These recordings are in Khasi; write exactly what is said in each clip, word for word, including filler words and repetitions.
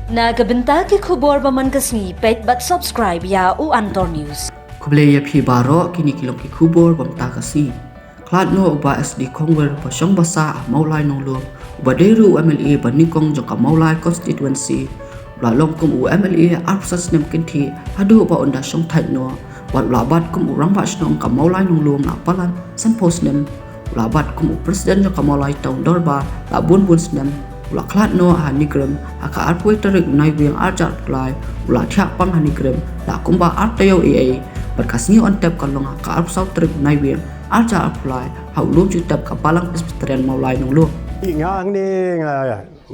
Na ka bynta ki khubor ba man ka sngi, peit bad subscribe ïa u Antor News. Khublei ïa phi baroh, kine ki long ki khubor ba mynta ka sngi. Khlad noh u Bah S D Khongwir ba shong basa ha Mawlai Nonglum, uba dei ruh u M L A ba nyngkong jong ka Mawlai constituency, u la long kum u M L A arphew san snem kynthih haduh ba un da shong thait noh, bad u la bat kum u Rangbah Shnong ka Mawlai Nonglum la palat sanphew snem, u la bat kum u President jong ka Mawlai Town Dorbar la bun bun snem, u la khlad noh ha NEIGRIHMS ha ka arphew wei tarik Naiwieng arhajar arphew lai, u la thiah pang ha NEIGRIHMS la kumba ar taïew eiei, bad ka sngi wan tep ka long ha ka arphew saw tarik Naiwieng arhajar arphew lai ha u lum jingtep ka Balang Presbyterian Mawlai Nonglum. Nga hangne nga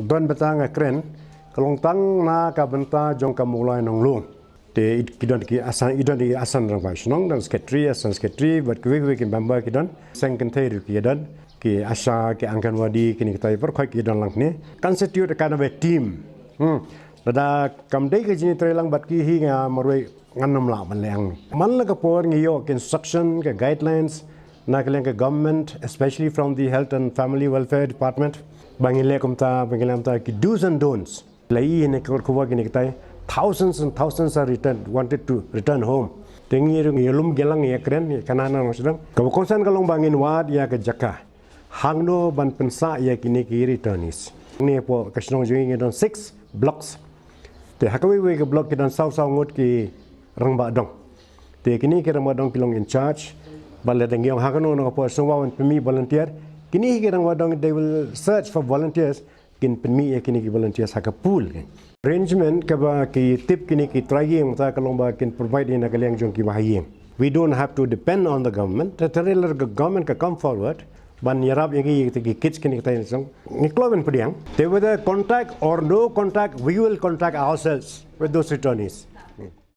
don bynta nga kren, ka long tang na ka bynta jong ka Mawlai Nonglum. Te i, ki don ki asan, i don i asan Rangbah Shnong, don secretary, assistant secretary, bad kiwei kiwei ki member ki don, seng kynthei ruh ki don, ki ASHA, ki Anganwadi, kine kita i por khoi ki don lang kine. Constitute a kind of a team. Hmm. Lada kam dei ka jingïatreilang bad ki hi nga marwei ngan ym lah ban leh ang. Man la ka por ngi ïoh ki instruction, ki guidelines na ka liang ka government, especially from the Health and Family Welfare Department, ba ngi leh kumta, ba ngi leh kumta, ki do's and don'ts. La i ne ka khubor kine kita, thousands and thousands are returned, wanted to return home. Te ngi ruh ngi lum gelang ïa kren, ïa kana na nong sdang. Ka ba kongsan ka long ba ngin wad ïa ka jaka hangno ban pynsah ïa kine ki returnees. Ngi hapoh ka shnong jong ngi ngi don six blocks. Te ha kawei kawei ka block ki don saw saw ngut ki rangbah dong. Te kine ki rangbah dong ki long in charge. Ba lada ngi ong ha kano kano ka por sngewbha ban pynmih volunteer, kine ki rangbah dong, they will search for volunteers, kin pynmih ïa kine ki volunteers ha ka pool. Arrangement kaba ki tip kine ki trai ïing mynta ka long ba kin provide ïa na ka liang jong ki bahaïing. We don't have to depend on the government. Te te lada ka government ka come forward ban ïarap ïa ki, ïa ki kids kine kita, ngi kloi ban pdiang. Te whether contact or no contact, we will contact ourselves with those returnees.